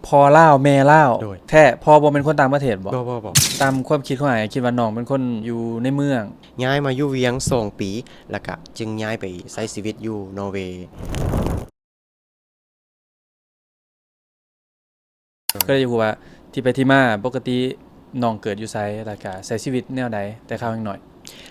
ພໍ່ລາວແມ່ລາວ ໂດຍ ແທ້. ພໍ່ບໍ່ແມ່ນຄົນຕ່າງປະເທດບໍ່? ບໍ່ ບໍ່ ບໍ່. ຕາມຄວາມຄິດຂອງອ້າຍ ຄິດວ່ານ້ອງເປັນຄົນຢູ່ໃນເມືອງ. ຍ້າຍມາຢູ່ວຽງສອງປີ ແລ້ວກະຈຶ່ງຍ້າຍໄປໃຊ້ຊີວິດຢູ່ນໍເວ. ກໍເລີຍຢາກຮູ້ວ່າທີ່ໄປທີ່ມາ ປົກກະຕິນ້ອງເກີດຢູ່ໃສ ແລ້ວກະໃຊ້ຊີວິດແນວໃດແຕ່ຄາວຍັງນ້ອຍ?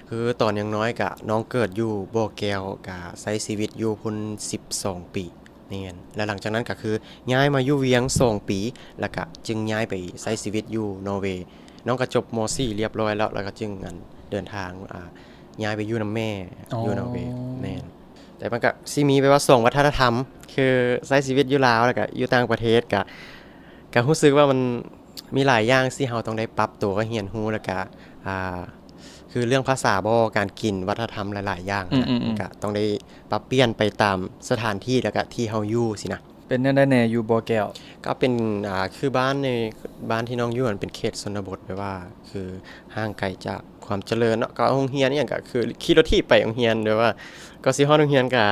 ຄືຕອນຍັງນ້ອຍກະນ້ອງເກີດຢູ່ບໍ່ແກ້ວ ກະໃຊ້ຊີວິດຢູ່ພຸ້ນສິບສອງປີ. ແມ່ນ ແລ້ວຫຼັງຈາກນັ້ນກໍຄືຍ້າຍມາຢູ່ວຽງສອງປີ ແລ້ວກະຈຶ່ງຍ້າຍໄປໃຊ້ຊີວິດຢູ່ນໍເວ. ນ້ອງກໍຈົບ ມ.ສີ່ ລຽບຮ້ອຍແລ້ວ ແລ້ວກໍຈຶ່ງ ອັນ ເດີນທາງ ອ່າ ຍ້າຍໄປຢູ່ນຳແມ່ ອໍ ຢູ່ນໍເວ. ແມ່ນ ແຕ່ມັນກໍຊິມີແບບວ່າສອງວັດທະນະທຳ ຄືໃຊ້ຊີວິດຢູ່ລາວ ແລ້ວກໍຢູ່ຕ່າງປະເທດ ກໍ ກໍຮູ້ສຶກວ່າມັນມີຫຼາຍຢ່າງທີ່ເຮົາຕ້ອງໄດ້ປັບຕົວ ກໍຮຽນຮູ້ ແລ້ວກໍ ອ່າ ຄືເລື່ອງພາສາບໍ ການກິນ ວັດທະນະທຳຫຼາຍໆຢ່າງ ອືມໆໆ ມັນກະຕ້ອງໄດ້ປັບປ່ຽນໄປຕາມສະຖານທີ່ ແລ້ວກະທີ່ເຮົາຢູ່ຊີ້ນະ. ເປັນແນວໃດແດ່ຢູ່ບໍ່ແກ້ວ? ກໍເປັນ ອ່າ ຄືບ້ານໃນ ບ້ານທີ່ນ້ອງຢູ່ຫັ້ນເປັນເຂດຊົນນະບົດ ແບບວ່າຄືຫ່າງໄກຈາກຄວາມຈະເລີນເນາະ ກໍໂຮງຮຽນອີ່ຫຍັງກໍຄືຂີ່ລົດຖີບໄປໂຮງຮຽນ ແບບວ່າກໍຊິຮອດໂຮງຮຽນກໍ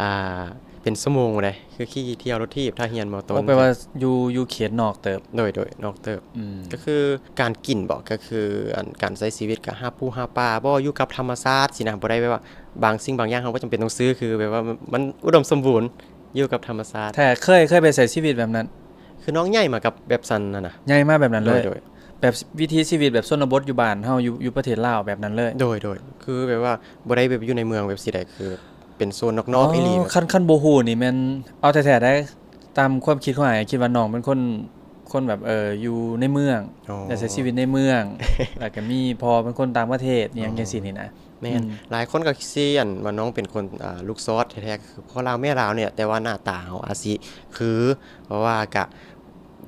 ອ່າ ເປັນຊົ່ວໂມງເດ້ ຄືຂີ່ທ່ຽວລົດຖີບ ຖ້າຮຽນ ມ.ຕົ້ນ. ໂອ້ ແປວ່າຢູ່ ຢູ່ເຂດນອກເຕີບ. ໂດຍ ໂດຍ ນອກເຕີບ. ອືມ ກໍຄືການກິນບໍ ກໍຄື ອັນ ການໃຊ້ຊີວິດກໍຫາປູຫາປາບໍ ຢູ່ກັບທຳມະຊາດຊີ້ນະ ບໍ່ໄດ້ແບບວ່າບາງສິ່ງບາງຢ່າງເຮົາບໍ່ຈຳເປັນຕ້ອງຊື້ ຄືແບບວ່າມັນ ມັນອຸດົມສົມບູນ ຢູ່ກັບທຳມະຊາດ. ແທ້ ເຄີຍ ເຄີຍໄປໃຊ້ຊີວິດແບບນັ້ນ? ຄືນ້ອງໃຫຍ່ມາກັບແບບຊັ້ນຫັ້ນນະ. ໃຫຍ່ມາແບບນັ້ນເລີຍ? ໂດຍ ໂດຍ. ແບບວິຖີຊີວິດແບບຊົນນະບົດຢູ່ບ້ານເຮົາ ຢູ່ ຢູ່ປະເທດລາວແບບນັ້ນເລີຍ? ໂດຍ ໂດຍ. ຄືແບບວ່າບໍ່ໄດ້ແບບຢູ່ໃນເມືອງແບບຊີ້ໃດ ຄືເປັນໂຊນນອກໆອີ່ຫຼີ. ອໍ ແບບ ຄັນ ຄັນບໍ່ຮູ້ນີ້ແມ່ນ ເອົາແທ້ໆໄດ໋ ຕາມຄວາມຄິດຂອງອ້າຍ ຄິດວ່ານ້ອງເປັນຄົນ ຄົນແບບ ເອີ ຢູ່ໃນເມືອງ ອໍ ແລະ ໃຊ້ຊີວິດໃນເມືອງ ແລ້ວກໍມີພໍ່ເປັນຄົນຕ່າງປະເທດ ອີ່ຫຍັງ ອໍ ຈັ່ງຊີ້ນີ້ນະ. ແມ່ນ ອືມ ຫຼາຍຄົນກໍຊິ ອັນ ວ່ານ້ອງເປັນຄົນ ອ່າ ລູກຊອດແທ້ໆ ກໍຄືພໍ່ລາວແມ່ລາວນີ້ແຫຼະ ແຕ່ວ່າໜ້າຕາເຮົາອາດຊິຄື ເພາະວ່າກະ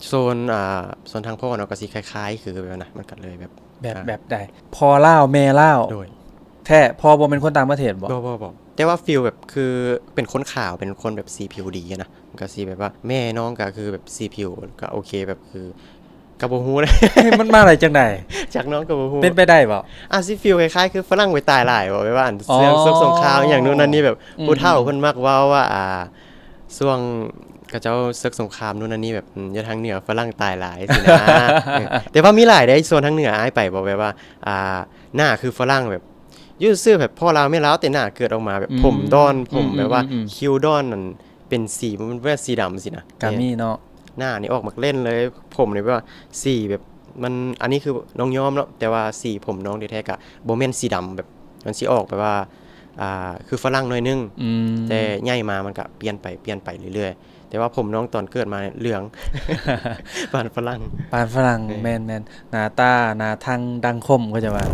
ໂຊນ ອ່າ ໂຊນທາງພໍ່ເນາະ ກໍຊິຄ້າຍໆຄືກັນນະ ມັນກໍເລີຍແບບ ແບບ ອ່າ ແບບໃດ? ພໍ່ລາວແມ່ລາວ ໂດຍ ແທ້. ພໍ່ບໍ່ແມ່ນຄົນຕ່າງປະເທດບໍ່? ບໍ່ ບໍ່ ບໍ່. ແຕ່ວ່າຟີລແບບ ຄືເປັນຄົນຂາວ ເປັນຄົນແບບສີຜິວດີນະ ມັນກໍຊິແບບວ່າ ແມ່ນ້ອງກໍຄືແບບສີຜິວ ກໍໂອເຄ ແບບຄື ກໍບໍ່ຮູ້ເດ້ ມັນມາໄດ້ຈັ່ງໃດ? ຈາກນ້ອງກໍບໍ່ຮູ້. ເປັນໄປໄດ້ບໍ່? ອາດຊິຟີລຄ້າຍໆຄືຝຣັ່ງໄປຕາຍຫຼາຍບໍ ແບບວ່າອັນ ອໍ ເລື່ອງສົກສົງຄາມອີ່ຫຍັງ ອືມ ໂນ່ນນັ້ນນີ້ ແບບ ອືມ ຜູ້ເຖົ້າເພິ່ນມັກເວົ້າວ່າ ອ່າ ຊ່ວງເຂົາເຈົ້າເສິກສົງຄາມໂນ່ນນັ້ນນີ້ ແບບ ອືມ ຢູ່ທາງເໜືອຝຣັ່ງຕາຍຫຼາຍຊີ້ນະ. ເອີ ແຕ່ວ່າມີຫຼາຍເດ້ ໂຊນທາງເໜືອອ້າຍໄປບໍ ແບບວ່າ ອ່າ ໜ້າຄືຝຣັ່ງ ແບບ ຢູ່ຊື່ແບບພໍ່ລາວແມ່ລາວ ແຕ່ໜ້າເກີດອອກມາແບບ ອືມ ຜົມດອນ ອືມ ຜົມແບບວ່າ ອືມ ອືມ ອືມ ຄິ້ວດອນ ອັນ ເປັນສີ ມັນແບບສີດຳຊີ້ນະ. ກໍມີເນາະ ໜ້ານີ້ອອກໝາກເລ່ນເລີຍ ຜົມນີ້ແບບວ່າສີແບບ ມັນ ອັນນີ້ຄືນ້ອງຍອມເນາະ ແຕ່ວ່າສີຜົມນ້ອງແທ້ໆກະບໍ່ແມ່ນສີດຳ ແບບມັນຊິອອກແບບວ່າ ອ່າ ຄືຝຣັ່ງໜ້ອຍໜຶ່ງ ອືມ ແຕ່ໃຫຍ່ມາມັນກະປ່ຽນໄປ ປ່ຽນໄປເລື້ອຍໆ. ແຕ່ວ່າຜົມນ້ອງຕອນເກີດມາເຫຼືອງ ປານຝຣັ່ງ ປານຝຣັ່ງ. ແມ່ນ ແມ່ນໆ ໜ້າຕາໜ້າທັງດັງຄົມ ເຂົາເຈົ້າວ່າ.